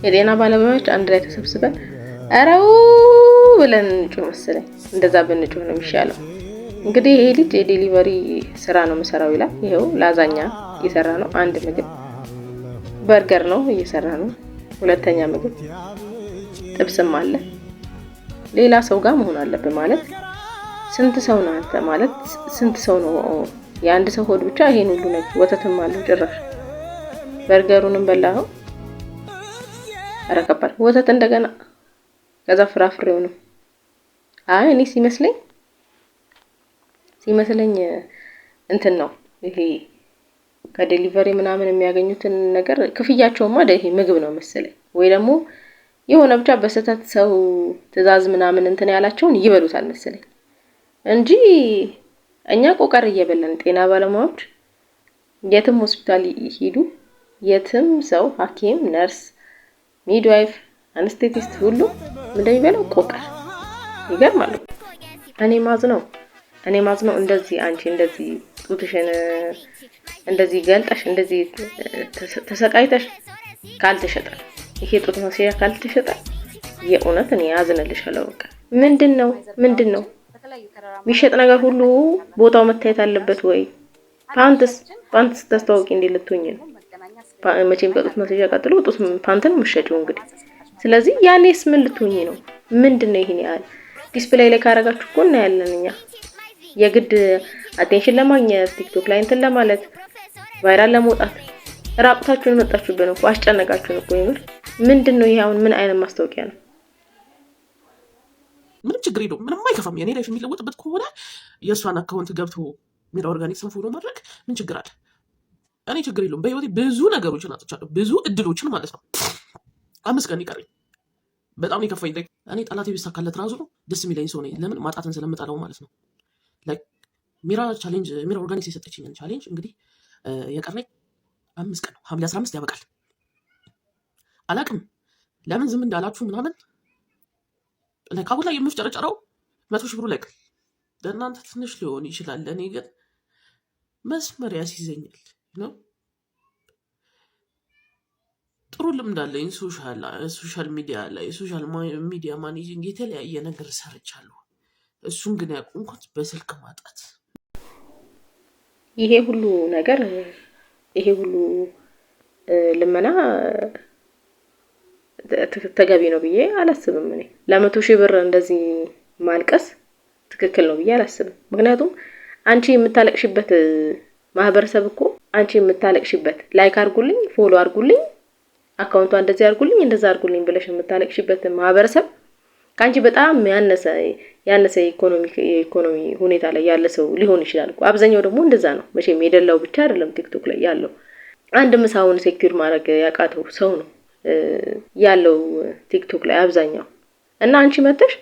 የጤና ባለሙያዎች አንድ ላይ ተሰብስበን አረው ብለን እንጩህ መሰለኝ። እንደዛ ብንጩህ ነው የሚሻለው። እንግዲህ ይሄ ልጅ የ delivery ስራ ነው የምሰራው ይላል። ይኸው ላዛኛ እየሰራ ነው። አንድ ምግብ በርገር ነው እየሰራ ነው። ሁለተኛ ምግብ ጥብስም አለ። ሌላ ሰው ጋር መሆን አለብን ማለት ስንት ሰው ነው አንተ? ማለት ስንት ሰው ነው? የአንድ ሰው ሆድ ብቻ ይሄን ሁሉ ነገር። ወተትም አለው ጭራሽ። በርገሩንም በላኸው። ኧረ ከባድ ወተት እንደገና፣ ከዛ ፍራፍሬው ነው። አይ እኔ ሲመስለኝ እንትን ነው፣ ይሄ ከ delivery ምናምን የሚያገኙትን ነገር ክፍያቸውማ ይሄ ምግብ ነው መሰለኝ፣ ወይ ደግሞ የሆነ ብቻ በስህተት ሰው ትዕዛዝ ምናምን እንትን ያላቸውን ይበሉታል መሰለኝ እንጂ እኛ ቆቀር እየበላን ጤና ባለሙያዎች የትም ሆስፒታል ይሂዱ የትም ሰው ሐኪም፣ ነርስ፣ midwife፣ anesthetist ሁሉ እንደሚበላው ቆቀር። ይገርማል። እኔ ማዝነው እንደዚህ አንቺ እንደዚህ ጡትሽን እንደዚህ ገልጠሽ እንደዚህ ተሰቃይተሽ ካልተሸጠ፣ ይሄ ጡት ማስያዣ ካልተሸጠ የእውነት እኔ አዝንልሻለሁ። በቃ ምንድን ነው የሚሸጥ ነገር ሁሉ ቦታው መታየት አለበት ወይ? ፓንትስ ታስተዋውቂ እንዴ ልትሆኝ ነው? መቼም ከጡት ማስያዣ ቀጥሎ ጡት ፓንት ነው የምትሸጪው እንግዲህ። ስለዚህ ያኔስ ምን ልትሆኝ ነው? ምንድን ነው ይሄን ያህል display ላይ ካረጋችሁ እኮ እናያለን እኛ። የግድ attention ለማግኘት፣ ቲክቶክ ላይ እንትን ለማለት፣ viral ለመውጣት ራቁታችሁን መጣችሁብን እኮ፣ አስጨነቃችሁን እኮ የምር። ምንድን ነው ይሄ አሁን? ምን አይነት ማስታወቂያ ነው? ምንም ችግር የለውም። ምንም አይከፋም። የኔ life የሚለወጥበት ከሆነ የእሷን account ገብቶ ሚራ ኦርጋኒክስን follow ማድረግ ምን ችግር አለ? እኔ ችግር የለውም። በህይወቴ ብዙ ነገሮችን አጥቻለሁ። ብዙ እድሎችን ማለት ነው። 5 ቀን ይቀረኝ። በጣም ነው የከፋኝ። እኔ ጠላቴ ቢሳካለት ራሱ ደስ የሚለኝ ሰው ነኝ። ለምን? ማጣትን ስለምጠላው ማለት ነው። ሚራ challenge፣ ሚራ ኦርጋኒክስ የሰጠችኝን challenge እንግዲህ የቀረኝ 5 ቀን ነው። ሐምሌ 15 ያበቃል። አላቅም ለምን ዝም እንዳላችሁ ምናምን። አሁን ላይ የምፍጨረጨረው 100,000 ብሩ ላይ ለእናንተ ትንሽ ሊሆን ይችላል። ለእኔ ግን መስመር ያስይዘኛል ነው። ጥሩ ልምድ አለኝ። Social media ላይ social media managing የተለያየ ነገር ሰርቻለሁ። እሱን ግን ያቆምኩት በስልክ ማጣት። ይሄ ሁሉ ነገር፣ ይሄ ሁሉ ልመና ተገቢ ነው ብዬ አላስብም። እኔ ለ100,000 ብር እንደዚህ ማልቀስ ትክክል ነው ብዬ አላስብም። ምክንያቱም አንቺ የምታለቅሽበት ማህበረሰብ እኮ፣ አንቺ የምታለቅሽበት like አርጉልኝ፣ follow አርጉልኝ፣ account ቷ እንደዚህ አርጉልኝ፣ እንደዛ አርጉልኝ ብለሽ የምታለቅሽበት ማህበረሰብ ከአንቺ በጣም ያነሰ ያነሰ የኢኮኖሚ ሁኔታ ላይ ያለ ሰው ሊሆን ይችላል እኮ። አብዛኛው ደግሞ እንደዛ ነው። መቼም የደላው ብቻ አይደለም ቲክቶክ ላይ ያለው። አንድ ምሳውን secure ማድረግ ያቃተው ሰው ነው ያለው ቲክቶክ ላይ አብዛኛው። እና አንቺ መተሽ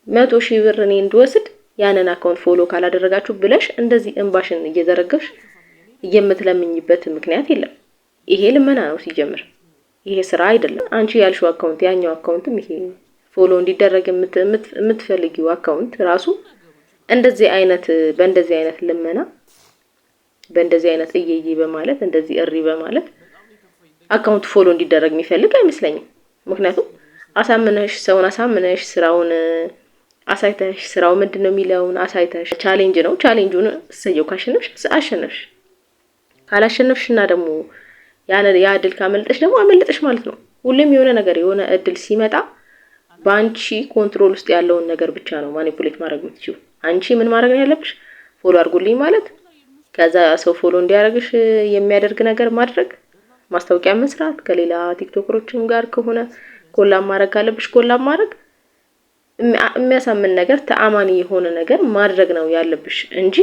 100,000 ብር እኔ እንድወስድ ያንን account follow ካላደረጋችሁ ብለሽ እንደዚህ እንባሽን እየዘረገፍሽ የምትለምኝበት ምክንያት የለም። ይሄ ልመና ነው ሲጀምር፣ ይሄ ስራ አይደለም። አንቺ ያልሽው account ያኛው account ም ይሄ follow እንዲደረግ የምትፈልጊው account ራሱ እንደዚህ አይነት በእንደዚህ አይነት ልመና፣ በእንደዚህ አይነት እየዬ በማለት፣ እንደዚህ እሪ በማለት account follow እንዲደረግ የሚፈልግ አይመስለኝም። ምክንያቱም አሳምነሽ፣ ሰውን አሳምነሽ፣ ስራውን አሳይተሽ፣ ስራው ምንድን ነው የሚለውን አሳይተሽ፣ challenge ነው፣ challenge ኡን እሰየው፣ ካሸነፍሽ አሸነፍሽ፣ ካላሸነፍሽና ደግሞ ያ እድል ካመለጠሽ ደግሞ አመለጠሽ ማለት ነው። ሁሌም የሆነ ነገር የሆነ እድል ሲመጣ በአንቺ control ውስጥ ያለውን ነገር ብቻ ነው manipulate ማድረግ የምትችይው። አንቺ ምን ማድረግ ነው ያለብሽ? Follow አድርጉልኝ ማለት፣ ከዛ ሰው follow እንዲያደርግሽ የሚያደርግ ነገር ማድረግ፣ ማስታወቂያ መስራት፣ ከሌላ ቲክቶከሮችም ጋር ከሆነ collab ማድረግ ካለብሽ collab ማድረግ፣ የሚያሳምን ነገር፣ ተአማኒ የሆነ ነገር ማድረግ ነው ያለብሽ እንጂ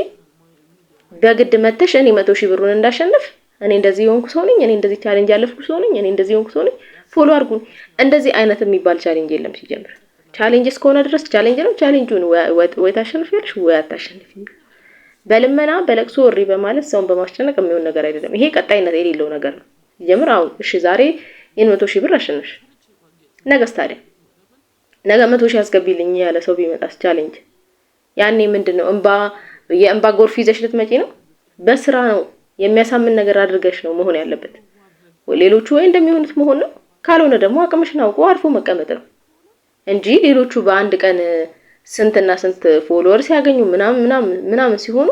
በግድ መተሽ እኔ 100,000 ብሩን እንዳሸንፍ እኔ እንደዚህ የሆንኩ ሰው ነኝ፣ እኔ እንደዚህ challenge ያለፍኩ ሰው ነኝ፣ እኔ እንደዚህ የሆንኩ ሰው ነኝ፣ follow አድርጉኝ። እንደዚህ አይነት የሚባል challenge የለም ሲጀምር። Challenge እስከሆነ ድረስ challenge ነው። Challenge ኡን ወይ ታሸንፊያለሽ ወይ አታሸንፊም። በልመና፣ በለቅሶ፣ እሪ በማለት፣ ሰውን በማስጨነቅ የሚሆን ነገር አይደለም። ይሄ ቀጣይነት የሌለው ነገር ነው። ሲጀምር አሁን እሺ ዛሬ ይህን 100,000 ብር አሸነፍሽ፣ ነገስ ታዲያ? ነገ 100,000 አስገቢልኝ ያለ ሰው ቢመጣስ challenge? ያኔ ምንድን ነው? እንባ የእንባ ጎርፍ ይዘሽ ልትመጪ ነው? በስራ ነው፣ የሚያሳምን ነገር አድርገሽ ነው መሆን ያለበት። ወይ ሌሎቹ ወይ እንደሚሆኑት መሆን ነው። ካልሆነ ደግሞ አቅምሽን አውቆ አርፎ መቀመጥ ነው እንጂ ሌሎቹ በአንድ ቀን ስንትና ስንት follower ሲያገኙ ምናምን ምናምን ምናምን ሲሆኑ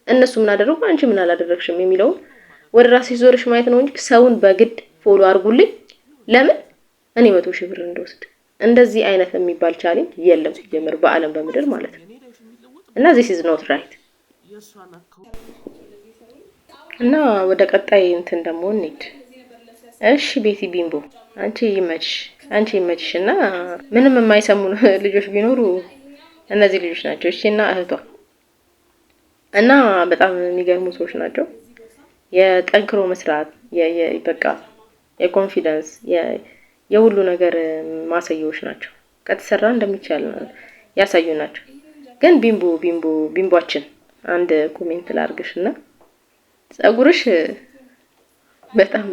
እነሱ ምን አደረጉ አንቺ ምን አላደረግሽም የሚለውን ወደ ራስሽ ዞርሽ ማየት ነው እንጂ ሰውን በግድ follow አድርጉልኝ ለምን እኔ 100,000 ብር እንደወስድ እንደዚህ አይነት የሚባል challenge የለም ሲጀምር በዓለም በምድር ማለት ነው። እና this is not right። እና ወደ ቀጣይ እንትን ደግሞ እንሂድ። እሺ ቤቲ ቢምቦ፣ አንቺ ይመችሽ፣ አንቺ ይመችሽ። እና ምንም የማይሰሙ ልጆች ቢኖሩ እነዚህ ልጆች ናቸው። እሺ እና እህቷ እና በጣም የሚገርሙ ሰዎች ናቸው። የጠንክሮ መስራት፣ በቃ የ confidence፣ የሁሉ ነገር ማሳያዎች ናቸው። ከተሰራ እንደሚቻል ያሳዩ ናቸው። ግን ቢምቦ ቢምቦ ቢምቧችን፣ አንድ comment ላርግሽ እና ጸጉርሽ በጣም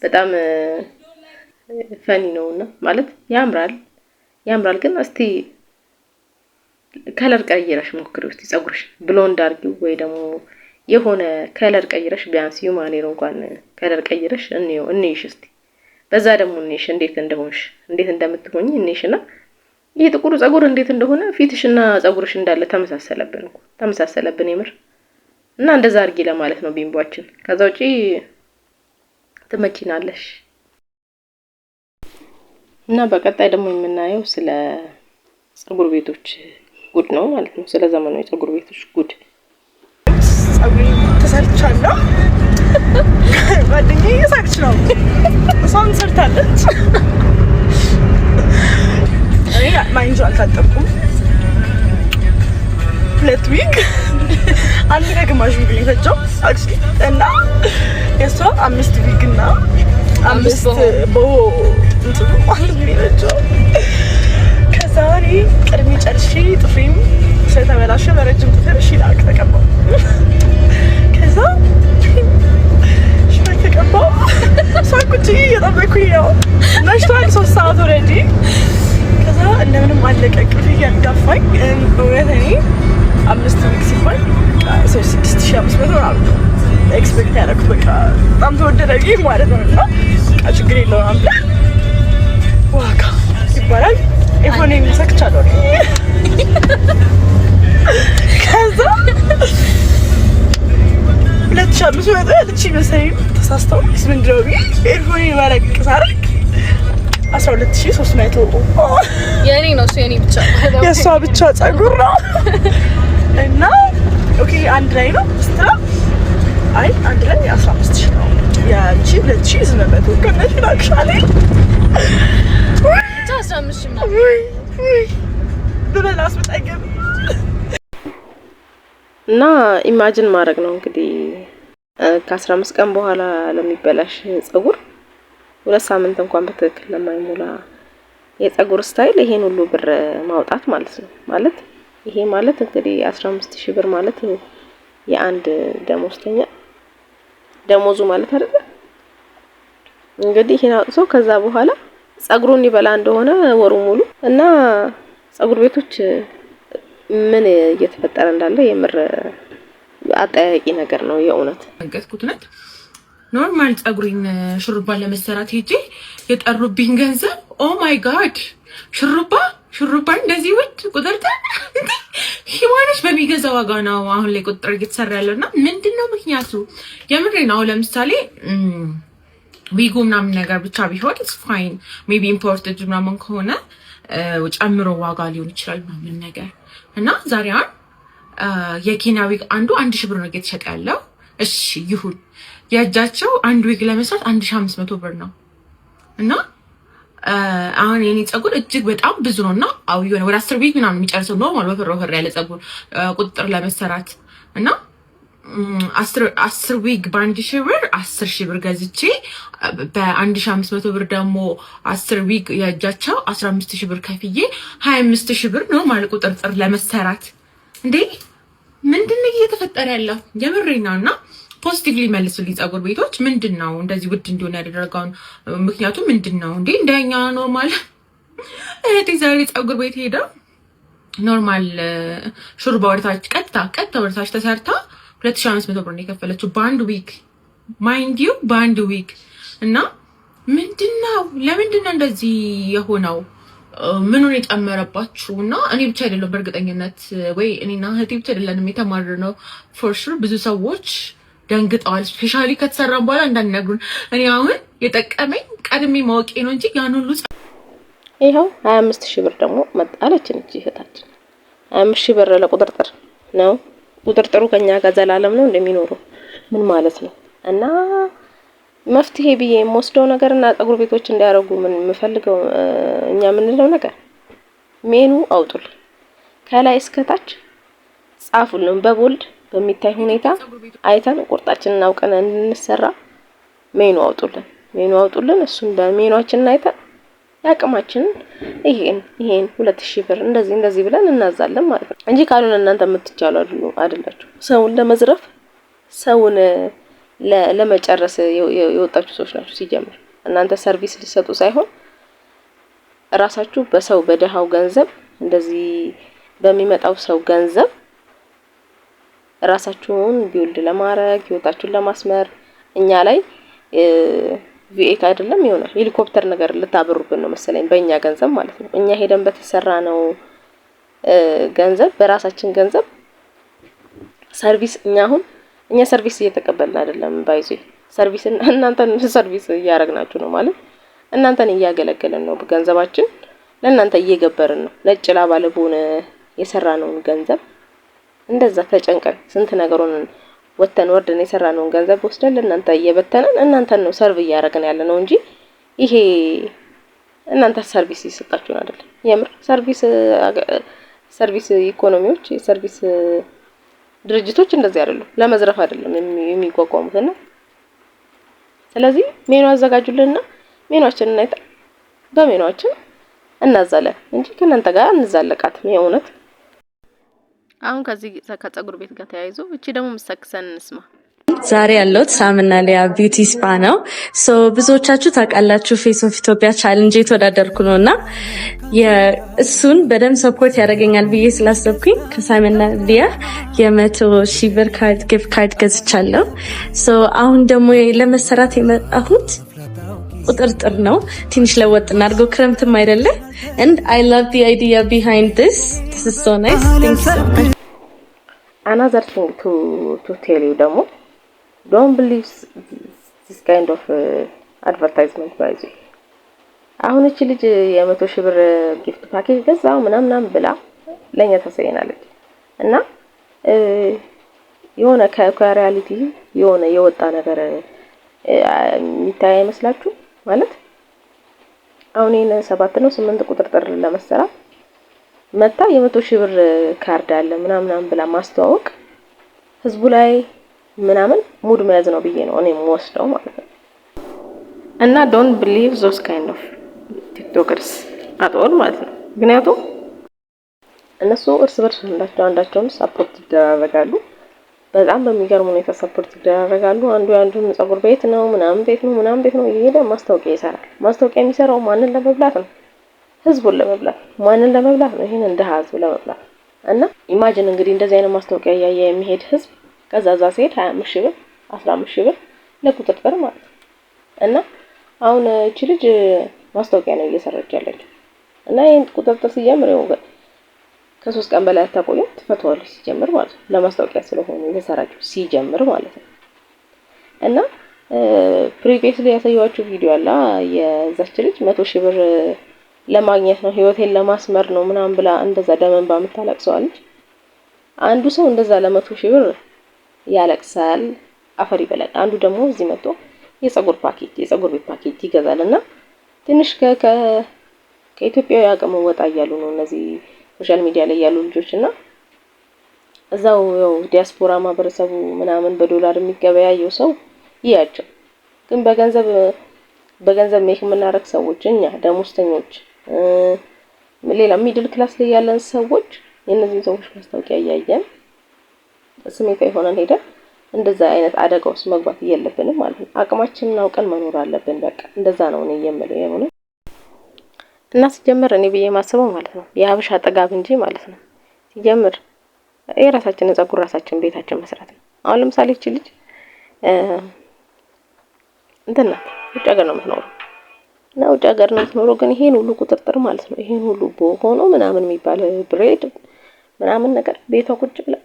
በጣም funny ነው እና ማለት ያምራል ያምራል፣ ግን እስቲ color ቀይረሽ ሞክሪ። እስቲ ጸጉርሽ blonde አድርጊው ወይ ደግሞ የሆነ color ቀይረሽ፣ ቢያንስ human hair እንኳን color ቀይረሽ እንየው፣ እንይሽ እስቲ። በዛ ደግሞ እንይሽ፣ እንዴት እንደሆንሽ፣ እንዴት እንደምትሆኝ እንይሽ። እና ይህ ጥቁሩ ጸጉር እንዴት እንደሆነ ፊትሽና ጸጉርሽ እንዳለ ተመሳሰለብን እኮ፣ ተመሳሰለብን የምር። እና እንደዛ አድርጊ ለማለት ነው ቢምቧችን። ከዛ ውጪ ትመቺናለሽ። እና በቀጣይ ደግሞ የምናየው ስለ ጸጉር ቤቶች ጉድ ነው ማለት ነው። ስለ ዘመናዊ የጸጉር ቤቶች ጉድ። ጸጉሬ ተሰርቻለሁ። ጓደኛዬ እየሳቀች ነው። እሷም ሰርታለች። እኔ ማይንጆ አልታጠብኩም። 2 week፣ አንድ ከግማሽ week ነው የፈጀው actually። እና የእሷ አምስት ዊግ እና አምስት boho እንትኑ ማለት ነው የፈጀው። ከዛ እኔ ቅድሜ ጨርሼ ጥፍሬም ስለተበላሸ በረጅም ጥፍር shellac ተቀባው። ከዛ shellac ተቀባው። እሷ ቁጭ እየጠበኩኝ ነው። መሽቷል፣ 3 ሰዓት already። ከዛ እንደምንም አለቀ። ቅፍ እያጋፋኝ እውነት እኔ አምስት ዊግ ሲባል 6500 ምናምን ነው expect ያደረኩት። በቃ በጣም ተወደደ ብዬ ማለት ነው። እና በቃ ችግር የለውም ብለን ዋጋ ይባላል። ኢፎኔን ሰክቻለሁ። ከዛ 2500 ያለች መሰለኝ፣ ተሳስተው ምንድን ነው ብዬ earphone ኤን ማለቅ ሳደርግ 12,300። የኔ ነው እሱ፣ የኔ ብቻ። የእሷ ብቻ ጸጉር ነው። እና okay አንድ ላይ ነው ስትለው አይ አንድ ላይ 15,000 ነው፣ የአንቺ 2800 ከነሽ ላክሻሌ። ብቻ 15,000 ምናምን። ብበላስ ብጠግብ። እና imagine ማድረግ ነው እንግዲህ፣ ከ15 ቀን በኋላ ለሚበላሽ ጸጉር፣ 2 ሳምንት እንኳን በትክክል ለማይሞላ የጸጉር style ይሄን ሁሉ ብር ማውጣት ማለት ነው። ማለት ይሄ ማለት እንግዲህ 15,000 ብር ማለት የአንድ ደሞዝተኛ ደሞዙ ማለት አይደለ? እንግዲህ ይሄን አውጥቶ ከዛ በኋላ ጸጉሩን ይበላ እንደሆነ ወሩ ሙሉ። እና ጸጉር ቤቶች ምን እየተፈጠረ እንዳለ የምር አጠያያቂ ነገር ነው የእውነት። ነገጥኩት እውነት። Normal ጸጉሬን ሹሩባ ለመሰራት ሄጄ የጠሩብኝ ገንዘብ፣ oh my God፣ ሹሩባ ሹሩባ እንደዚህ ውድ ቁጥርጥር ሂዋኖች በሚገዛ ዋጋ ነው አሁን ላይ ቁጥጥር እየተሰራ ያለው። እና ምንድን ነው ምክንያቱ? የምሬ ነው። አሁን ለምሳሌ ዊጉ ምናምን ነገር ብቻ ቢሆን fine፣ maybe imported ምናምን ከሆነ ጨምሮ ዋጋ ሊሆን ይችላል ምናምን ነገር። እና ዛሬ አሁን የኬንያ ዊግ አንዱ 1000 ብር ነው እየተሸጠ ያለው። እሺ ይሁን፣ የእጃቸው አንድ ዊግ ለመስራት 1500 ብር ነው። እና አሁን የኔ ፀጉር እጅግ በጣም ብዙ ነው እና የሆነ ወደ 10 ዊግ ምናምን የሚጨርሰው normal ወፈር ወፈር ያለ ፀጉር ቁጥጥር ለመሰራት። እና 10 ዊግ በ1000 ብር፣ 10,000 ብር ገዝቼ በ1500 ብር ደግሞ 10 ዊግ የእጃቸው 15,000 ብር ከፍዬ 25,000 ብር normal ቁጥርጥር ለመሰራት። እንዴ ምንድን ነው እየተፈጠረ ያለው? የምሬ ነው። እና positively መልሱልኝ ፀጉር ቤቶች፣ ምንድን ነው እንደዚህ ውድ እንዲሆን ያደረገውን ምክንያቱ ምንድን ነው? እንዴ እንደኛ normal እህቴ ዛሬ ፀጉር ቤት ሄዳ normal ሹሩባ ወደታች ቀጥታ ቀጥታ ወደታች ተሰርታ 2500 ብር ነው የከፈለችው በአንድ week፣ mind you፣ በአንድ ዊክ። እና ምንድን ነው? ለምንድን ነው እንደዚህ የሆነው? ምኑን የጨመረባችሁ? እና እኔ ብቻ አይደለም፣ በእርግጠኝነት ወይ እኔና እህቴ ብቻ አይደለንም የተማረርነው። For sure ብዙ ሰዎች ደንግጠዋል። Especially ከተሰራም በኋላ እንዳንነግሩን። እኔ አሁን የጠቀመኝ ቀድሜ ማወቄ ነው እንጂ ያን ሁሉ ይኸው 25,000 ብር ደግሞ መጣለችን እቺ እህታችን። 25,000 ብር ለቁጥርጥር ነው። ቁጥርጥሩ ከኛ ጋር ዘላለም ነው እንደሚኖረው ምን ማለት ነው? እና መፍትሄ ብዬ የምወስደው ነገር እና ፀጉር ቤቶች እንዲያደርጉ ምን የምፈልገው፣ እኛ የምንለው ነገር ሜኑ አውጡልን፣ ከላይ እስከታች ጻፉልን፣ በ bold በሚታይ ሁኔታ አይተን ቁርጣችንን አውቀን እንድንሰራ ሜኑ አውጡልን፣ ሜኑ አውጡልን። እሱን በሜኗችን አይተን የአቅማችንን ይሄን ይሄን 2,000 ብር እንደዚህ እንደዚህ ብለን እናዛለን ማለት ነው እንጂ ካልሆነ እናንተ የምትቻሉ አይደላችሁ። ሰውን ለመዝረፍ፣ ሰውን ለመጨረስ የወጣችሁ ሰዎች ናችሁ። ሲጀምር እናንተ service ሊሰጡ ሳይሆን እራሳችሁ በሰው በደሃው ገንዘብ፣ እንደዚህ በሚመጣው ሰው ገንዘብ ራሳችሁን build ለማድረግ፣ ህይወታችሁን ለማስመር እኛ ላይ V8 አይደለም የሆነ ሄሊኮፕተር ነገር ልታበሩብን ነው መሰለኝ፣ በእኛ ገንዘብ ማለት ነው። እኛ ሄደን በተሰራ ነው ገንዘብ፣ በራሳችን ገንዘብ service፣ እኛ አሁን እኛ service እየተቀበልን አይደለም፣ by the way service እናንተን service እያደረግናችሁ ነው፣ ማለት እናንተን እያገለገልን ነው። ገንዘባችን ለእናንተ እየገበርን ነው። ነጭ ላብ አልቦን የሰራነውን ገንዘብ፣ እንደዛ ተጨንቀን ስንት ነገሩን ወተን ወርደን የሰራነውን ገንዘብ ወስደን ለእናንተ እየበተንን እናንተን ነው serve እያደረግን ያለ ነው እንጂ ይሄ እናንተ service እየሰጣችሁን አይደለም። የምር service ኢኮኖሚዎች፣ የ service ድርጅቶች እንደዚህ አይደሉም። ለመዝረፍ አይደለም የሚቋቋሙት። እና ስለዚህ ሜኑ አዘጋጁልንና ሜኗችንን አይተን በሜኗችን እናዛለን እንጂ ከእናንተ ጋር አንዛለቃትም። የእውነት አሁን ከዚህ ከጸጉር ቤት ጋር ተያይዞ እቺ ደግሞ ምሰክሰን እንስማ። ዛሬ ያለሁት ሳምና ሊያ beauty spa ነው። So ብዙዎቻችሁ ታውቃላችሁ፣ Face of Ethiopia challenge የተወዳደርኩ ነው እና እሱን በደንብ support ያደርገኛል ብዬ ስላሰብኩኝ ከሳምና ሊያ የ100,000 ብር ካርድ፣ gift card ገዝቻለሁ። So አሁን ደግሞ ለመሰራት የመጣሁት ቁጥርጥር ነው። ትንሽ ለወጥ እናድርገው፣ ክረምትም አይደለ? And I love the idea behind this. This is so nice. Thank you so much. Another thing to tell you ደግሞ፣ don't believe this kind of advertisement, by the way። አሁን እቺ ልጅ የ100,000 ብር gift package ገዛው ምናምን ብላ ለኛ ታሳየናለች እና የሆነ ከ reality የሆነ የወጣ ነገር የሚታይ አይመስላችሁ? ማለት አሁን ይሄን ሰባት ነው ስምንት ቁጥርጥር ለመሰራት መታ የ100,000 ብር ካርድ አለ ምናምን ብላ ማስተዋወቅ ህዝቡ ላይ ምናምን ሙድ መያዝ ነው ብዬ ነው እኔ የምወስደው ማለት ነው። እና don't believe those kind of TikTokers at all ማለት ነው። ምክንያቱም እነሱ እርስ በርስ አንዳቸው አንዳቸውን support ይደራረጋሉ። በጣም በሚገርም ሁኔታ support ይደራረጋሉ። አንዱ የአንዱን ጸጉር ቤት ነው ምናምን ቤት ነው ምናምን ቤት ነው እየሄደ ማስታወቂያ ይሰራል። ማስታወቂያ የሚሰራው ማንን ለመብላት ነው? ህዝቡን ለመብላት። ማንን ለመብላት ነው? ይሄንን ድሀ ህዝብ ለመብላት። እና imagine እንግዲህ እንደዚህ አይነት ማስታወቂያ እያየ የሚሄድ ህዝብ ከዛ እዛ ሲሄድ 25,000 ብር፣ 15,000 ብር ለቁጥጥር ማለት ነው። እና አሁን እቺ ልጅ ማስታወቂያ ነው እየሰራች ያለችው እና ይሄን ቁጥጥር ሲጀምር ይኸው ከ3 ቀን በላይ አታቆይም፣ ትፈተዋለች ሲጀምር ማለት ነው። ለማስታወቂያ ስለሆነ የተሰራችው ሲጀምር ማለት ነው። እና previously ያሳየኋችሁ ቪዲዮ አለ። የዛች ልጅ 100,000 ብር ለማግኘት ነው፣ ህይወቴን ለማስመር ነው ምናምን ብላ እንደዛ ደም እንባ የምታለቅሰዋ ልጅ። አንዱ ሰው እንደዛ ለ100,000 ብር ያለቅሳል፣ አፈር ይበላል። አንዱ ደግሞ እዚህ መጥቶ የጸጉር ፓኬጅ፣ የጸጉር ቤት ፓኬጅ ይገዛል። እና ትንሽ ከኢትዮጵያዊ አቅም ወጣ እያሉ ነው እነዚህ social media ላይ ያሉ ልጆች። እና እዛው ያው ዲያስፖራ ማህበረሰቡ ምናምን በዶላር የሚገበያየው ሰው ይያቸው። ግን በገንዘብ make የምናደርግ ሰዎች፣ እኛ ደሞዝተኞች፣ ሌላ middle class ላይ ያለን ሰዎች የእነዚህን ሰዎች ማስታወቂያ እያየን ስሜታዊ ሆነን ሄደን እንደዛ አይነት አደጋ ውስጥ መግባት የለብንም ማለት ነው። አቅማችንን አውቀን መኖር አለብን። በቃ እንደዛ ነው እኔ የምለው የሆነ። እና ሲጀምር እኔ ብዬ ማስበው ማለት ነው የሀበሻ ጥጋብ እንጂ ማለት ነው። ሲጀምር የራሳችንን ጸጉር ራሳችን ቤታችን መስራት ነው። አሁን ለምሳሌ እቺ ልጅ እንትን ናት፣ ውጭ ሀገር ነው የምትኖረው። እና ውጭ ሀገር ነው የምትኖረው። ግን ይሄን ሁሉ ቁጥርጥር ማለት ነው ይሄን ሁሉ boho ነው ምናምን የሚባል braid ምናምን ነገር ቤቷ ቁጭ ብላ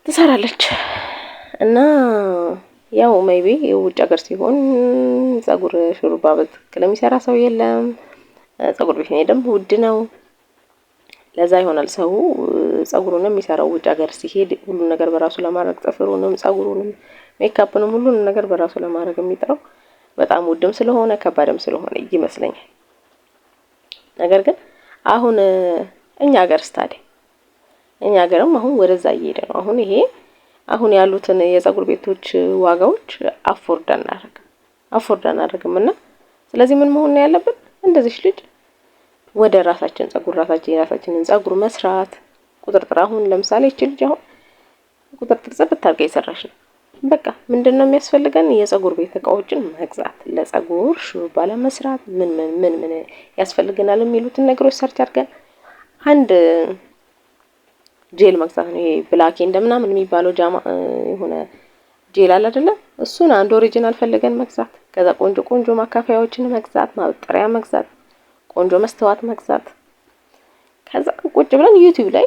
ትሰራለች። እና ያው maybe የውጭ ሀገር ሲሆን ጸጉር ሹሩባ በትክክል የሚሰራ ሰው የለም። ጸጉር ቤት መሄድም ውድ ነው። ለዛ ይሆናል ሰው ጸጉሩንም የሚሰራው ውጭ ሀገር ሲሄድ ሁሉን ነገር በራሱ ለማድረግ፣ ጥፍሩንም፣ ጸጉሩንም፣ ሜካፕንም ሁሉንም ነገር በራሱ ለማድረግ የሚጥረው በጣም ውድም ስለሆነ ከባድም ስለሆነ ይመስለኛል። ነገር ግን አሁን እኛ ሀገር ስታዲያ እኛ ሀገርም አሁን ወደዛ እየሄደ ነው። አሁን ይሄ አሁን ያሉትን የጸጉር ቤቶች ዋጋዎች afford አናደርግም እና ስለዚህ ምን መሆን ነው ያለብን? እንደዚች ልጅ ወደ ራሳችን ጸጉር ራሳችን የራሳችንን ጸጉር መስራት፣ ቁጥርጥር። አሁን ለምሳሌ እቺ ልጅ አሁን ቁጥርጥር ጽድት አድርጋ የሰራች ነው። በቃ ምንድን ነው የሚያስፈልገን? የጸጉር ቤት እቃዎችን መግዛት፣ ለጸጉር ሹሩባ ለመስራት ምን ምን ምን ምን ያስፈልገናል የሚሉትን ነገሮች search አድርገን አንድ ጄል መግዛት ነው። ይሄ ብላኬ እንደምናምን የሚባለው ጃማ የሆነ ጄል አለ አይደለ? እሱን አንድ original ፈልገን መግዛት፣ ከዛ ቆንጆ ቆንጆ ማካፈያዎችን መግዛት፣ ማበጠሪያ መግዛት፣ ቆንጆ መስተዋት መግዛት። ከዛ ቁጭ ብለን YouTube ላይ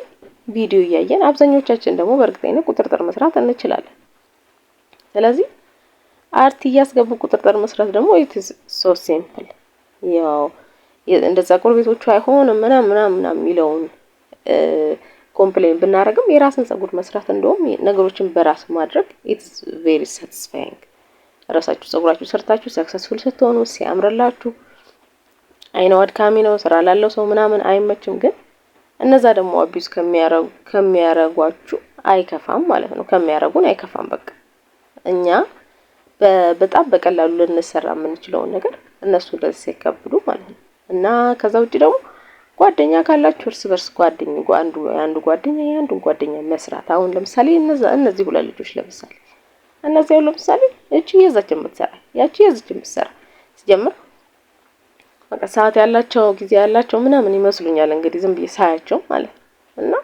ቪዲዮ እያየን አብዛኞቻችን ደግሞ በእርግጠኝነት ቁጥርጥር መስራት እንችላለን። ስለዚህ አርቲ እያስገቡ ቁጥርጥር መስራት ደግሞ it's so simple። ያው እንደ ጸጉር ቤቶቹ አይሆንም ምናምን ምናምን ምናምን የሚለውን complain ብናደርግም የራስን ጸጉር መስራት እንደውም ነገሮችን በራስ ማድረግ it's very satisfying። ራሳችሁ ጸጉራችሁ ሰርታችሁ successful ስትሆኑ፣ ሲያምርላችሁ፣ አይነው አድካሚ ነው፣ ስራ ላለው ሰው ምናምን አይመችም። ግን እነዛ ደግሞ abuse ከሚያረጓችሁ አይከፋም ማለት ነው። ከሚያረጉን አይከፋም። በቃ እኛ በጣም በቀላሉ ልንሰራ የምንችለውን ነገር እነሱ እንደዚህ ሲያከብዱ ማለት ነው። እና ከዛ ውጭ ደግሞ ጓደኛ ካላችሁ እርስ በርስ ጓደኛ አንዱ አንዱ ጓደኛ የአንዱን ጓደኛ መስራት። አሁን ለምሳሌ እነዚህ ሁለት ልጆች፣ ለምሳሌ እነዚህ አሁን ለምሳሌ እቺ የዛች የምትሰራ፣ ያቺ የዛች የምትሰራ፣ ሲጀምር በቃ ሰዓት ያላቸው፣ ጊዜ ያላቸው ምናምን ይመስሉኛል እንግዲህ ዝም ብዬ ሳያቸው ማለት ነው። እና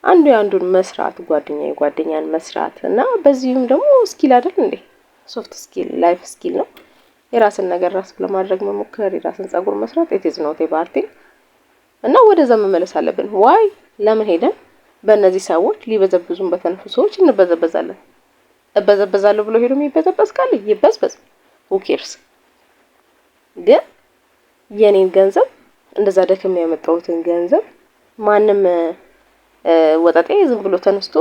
አንዱ የአንዱን መስራት፣ ጓደኛ የጓደኛን መስራት እና በዚሁም ደግሞ skill አይደል እንዴ? Soft skill፣ life skill ነው። የራስን ነገር ራስ ለማድረግ መሞከር፣ የራስን ጸጉር መስራት it is not a bad thing እና ወደዛ መመለስ አለብን። Why ለምን ሄደን በእነዚህ ሰዎች ሊበዘብዙን በተነሱ ሰዎች እንበዘበዛለን? እበዘበዛለሁ ብሎ ሄዶ የሚበዘበዝ ካለ ይበዝበዝ። Who cares? ግን የኔን ገንዘብ፣ እንደዛ ደክሜ ያመጣሁትን ገንዘብ ማንም ወጠጤ ዝም ብሎ ተነስቶ፣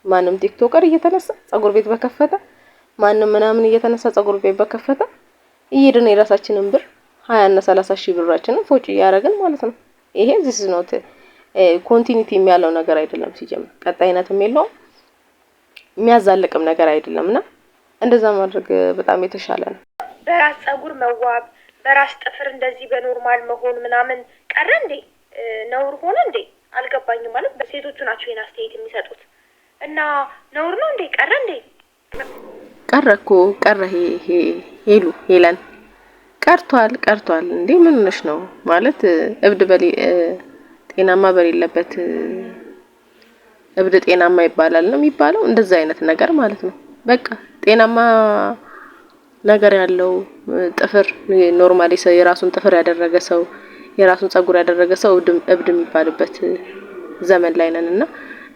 ማንም TikToker እየተነሳ ጸጉር ቤት በከፈተ፣ ማንም ምናምን እየተነሳ ጸጉር ቤት በከፈተ እየሄድን የራሳችንን ብር 20 እና 30 ሺህ ብራችንን ፎጭ እያደረግን ማለት ነው። ይሄ this is not continuity ያለው ነገር አይደለም። ሲጀምር ቀጣይነትም የለውም፣ የሚያዛልቅም ነገር አይደለም እና እንደዛ ማድረግ በጣም የተሻለ ነው። በራስ ጸጉር መዋብ፣ በራስ ጥፍር እንደዚህ በ normal መሆን ምናምን ቀረ እንዴ? ነውር ሆነ እንዴ? አልገባኝም። ማለት በሴቶቹ ናቸው ይሄን አስተያየት የሚሰጡት እና ነውር ነው እንዴ? ቀረ እንዴ? ቀረ እኮ ቀረ። ሄሉ ሄለን ቀርቷል፣ ቀርቷል እንዴ፣ ምን ሆነሽ ነው? ማለት እብድ በሌ ጤናማ በሌለበት እብድ ጤናማ ይባላል ነው የሚባለው። እንደዛ አይነት ነገር ማለት ነው። በቃ ጤናማ ነገር ያለው ጥፍር normally ሰው የራሱን ጥፍር ያደረገ ሰው፣ የራሱን ጸጉር ያደረገ ሰው እብድ የሚባልበት ዘመን ላይ ነን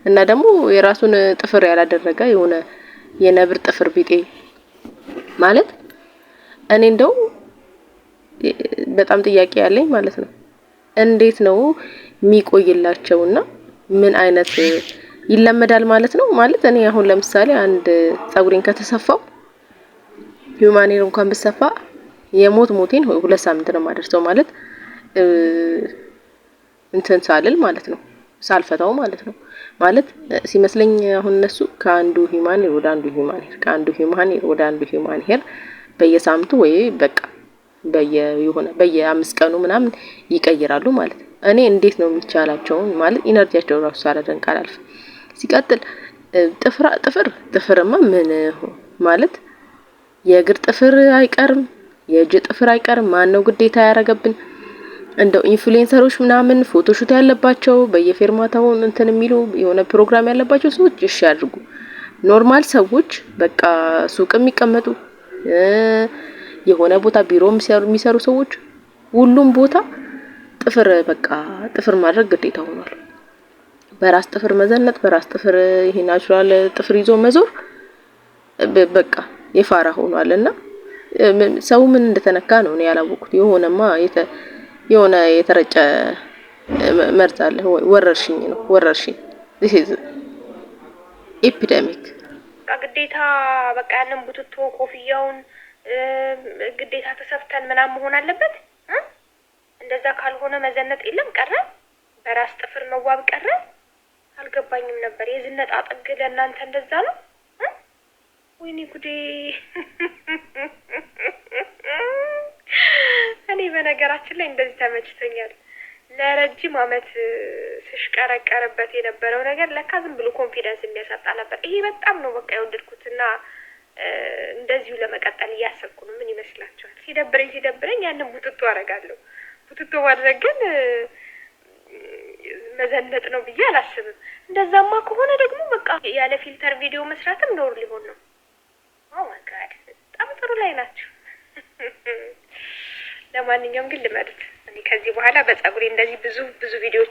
እና ደግሞ የራሱን ጥፍር ያላደረገ የሆነ የነብር ጥፍር ቢጤ ማለት እኔ እንደው በጣም ጥያቄ ያለኝ ማለት ነው። እንዴት ነው የሚቆይላቸውና ምን አይነት ይለመዳል ማለት ነው? ማለት እኔ አሁን ለምሳሌ አንድ ጸጉሬን ከተሰፋው፣ human hair እንኳን ብሰፋ የሞት ሞቴን 2 ሳምንት ነው የማደርሰው፣ ማለት እንትን ሳልል ማለት ነው፣ ሳልፈታው ማለት ነው። ማለት ሲመስለኝ አሁን እነሱ ከአንዱ human hair ወደ አንዱ human hair፣ ከአንዱ human hair ወደ አንዱ human hair በየሳምንቱ ወይ በቃ በየ የሆነ በየ5 ቀኑ ምናምን ይቀይራሉ ማለት ነው። እኔ እንዴት ነው የሚቻላቸው? ማለት energy ያቸው ራሱ ሳላደንቅ አላልፍም። ሲቀጥል ጥፍራ ጥፍር ጥፍርማ ምን ማለት የእግር ጥፍር አይቀርም፣ የእጅ ጥፍር አይቀርም። ማን ነው ግዴታ ያደረገብን? እንደው influencer ኦች ምናምን photoshoot ያለባቸው፣ በየፌርማታው እንትን የሚሉ የሆነ ፕሮግራም ያለባቸው ሰዎች እሺ ያድርጉ። Normal ሰዎች በቃ ሱቅ የሚቀመጡ የሆነ ቦታ ቢሮ የሚሰሩ ሰዎች፣ ሁሉም ቦታ ጥፍር በቃ ጥፍር ማድረግ ግዴታ ሆኗል። በራስ ጥፍር መዘነጥ፣ በራስ ጥፍር ይሄ natural ጥፍር ይዞ መዞር በቃ የፋራ ሆኗል። እና ሰው ምን እንደተነካ ነው እኔ ያላወቅኩት። የሆነማ የሆነ የተረጨ መርዝ አለ። ወረርሽኝ ነው ወረርሽኝ። This is epidemic። በቃ ግዴታ በቃ ያንን ቡትቶ ኮፍያውን ግዴታ ተሰፍተን ምናምን መሆን አለበት እ? እንደዛ ካልሆነ መዘነጥ የለም ቀረ። በራስ ጥፍር መዋብ ቀረ። አልገባኝም ነበር። የዝነጣ ጥግ ለእናንተ እንደዛ ነው እ? ወይኔ ጉዴ! እኔ በነገራችን ላይ እንደዚህ ተመችቶኛል። ለረጅም ዓመት ስሽቀረቀርበት የነበረው ነገር ለካ ዝም ብሎ confidence የሚያሳጣ ነበር። ይሄ በጣም ነው በቃ የወደድኩት እና እንደዚሁ ለመቀጠል እያሰብኩ ነው። ምን ይመስላችኋል? ሲደብረኝ ሲደብረኝ ያንን ቡትቶ አደርጋለሁ። ቡትቶ ማድረግ ግን መዘነጥ ነው ብዬ አላስብም። እንደዛማ ከሆነ ደግሞ በቃ ያለ filter ቪዲዮ መስራትም ነውር ሊሆን ነው። Oh my God፣ በጣም ጥሩ ላይ ናቸው። ለማንኛውም ግን ልመዱት። እኔ ከዚህ በኋላ በጸጉሬ እንደዚህ ብዙ ብዙ ቪዲዮዎች